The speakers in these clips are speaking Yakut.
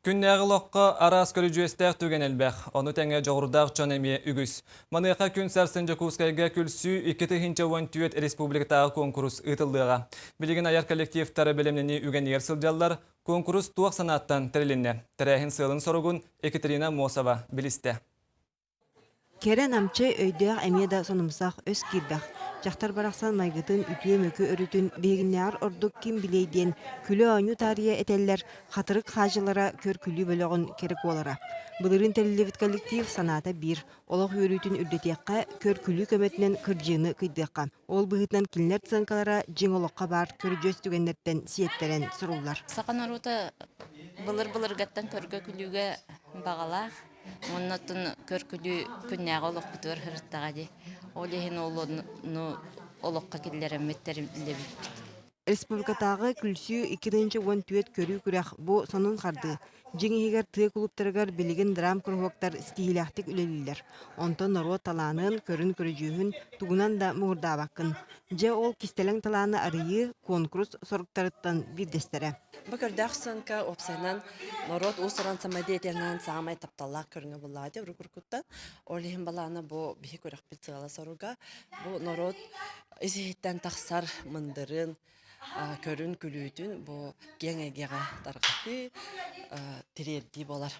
Күннээҕи олоххо араас көрүдьүөстээх түгэн элбэх, ону тэҥэ дьоҕурдаах дьон эмиэ үгүс. Маныаха күн сарсын Дьокуускайга күлсүү 2014 республикатааҕы куонкурус ыытыллыаҕа. Билигин айар коллективтар бэлэмнэнии үгэнигэр сылдьаллар. Куонкурус туох санааттан тэрилиннэ? Тэрээһин сыалын-соругун Екатерина Мосова билистэ. Кэрэ намчы өйдөөх эмиэ да сонумсах, өс киирбэх. Дьахтар барахсан майгытын үтүө-мөкү өрүтүн биһигиннээҕэр ордук ким билиэй диэн күлэ-оонньуу таарыйа этэллэр хатырык хаадьылара көр-күлүү бөлөҕүн кэрэ куолара. Былырыын тэриллибит коллектив санаата биир, олох үөрүүтүн үрдэтиэххэ, көр-күлүү көмөтүнэн кырдьыыны кыйдыахха. Ол быһыытынан кинилэр сыаҥкалара дьиҥ олоххо баар көрүдьүөс түгэннэртэн сиэттэрэн суруллар. Саха норуота былыр-былыргаттан көргө-күлүүгэ баҕалаах. Уонна оттон көр-күлүү күннээҕи олохпутугар сырыттаҕа дии. Ол иһин ол ону олоххо киллэрэммит тэриллибиппит. Республикатааҕы күлсүү 2014 көрүү күрэх бу сонун хардыы. Дьиҥ иһигэр тыа кулууптарыгар билигин драм-куруһуоктар ситиһиилээхтик үлэлииллэр. Онтон норуот талаанын, көрүн-көрүдьүөһүн тугунан да муҥурдаабаккын. Дьэ ол кистэлэҥ талааны арыйыы куонкурус соруктарыттан биирдэстэрэ. Бу көрдөөх сыаҥка уопсайынан норуот уус-уран самодеятельноһын саамай тапталлаах көрүҥэ буоллаҕа дии уруккуттан. Ол иһин балаана бу биһи күрэхпит сыала-соруга бу норуот ис-иһиттэн тахсар мындырын, көрүн-күлүүтүн бу киэҥ эйгэҕэ тарҕатыы, тириэрдии буолар.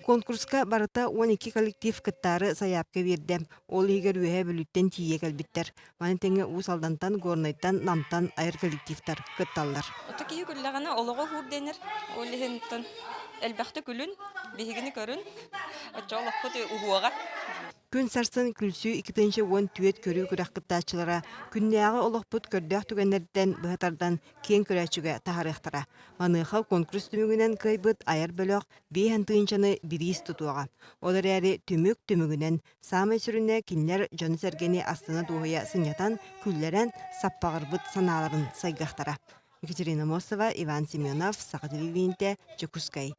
Конкурска барыта 12 коллектив кыттаары сайаапка биэрдэ. Ол иһигэр Үөһээ Бүлүүттэн тиийэ кэлбиттэр. Маны тэҥэ Уус Алдантан, Горнайтан, Намтан айар коллективтар кытталлар. Ото киһи күллэҕинэ олоҕо уһуур дэнэр. Ол иһин элбэхтэ күлүн, биһигини көрүн, оччо олохпут уһуоҕа. Күн сарсын күлсүү 2014 көрүү күрэх кыттааччылара күннээҕи олохпут көрдөөх түгэннэртэн быһа тардан киэҥ көрөөччүгэ таһаарыахтара. Маныаха конкурс түмүгүнэн кыайбыт айар бөлөх биэһэн тыһыынчаны бириис тутуоҕа. Ол эрээри түмүк түмүгүнэн саамай сүрүнэ кинилэр дьону-сэргэни астына-дуоһуйа сынньатан, күллэрэн, саппаҕырбыт санааларын сайгыахтара. Екатерина Мосова, Иван Семенов, Саха телевидениетэ, Дьокуускай.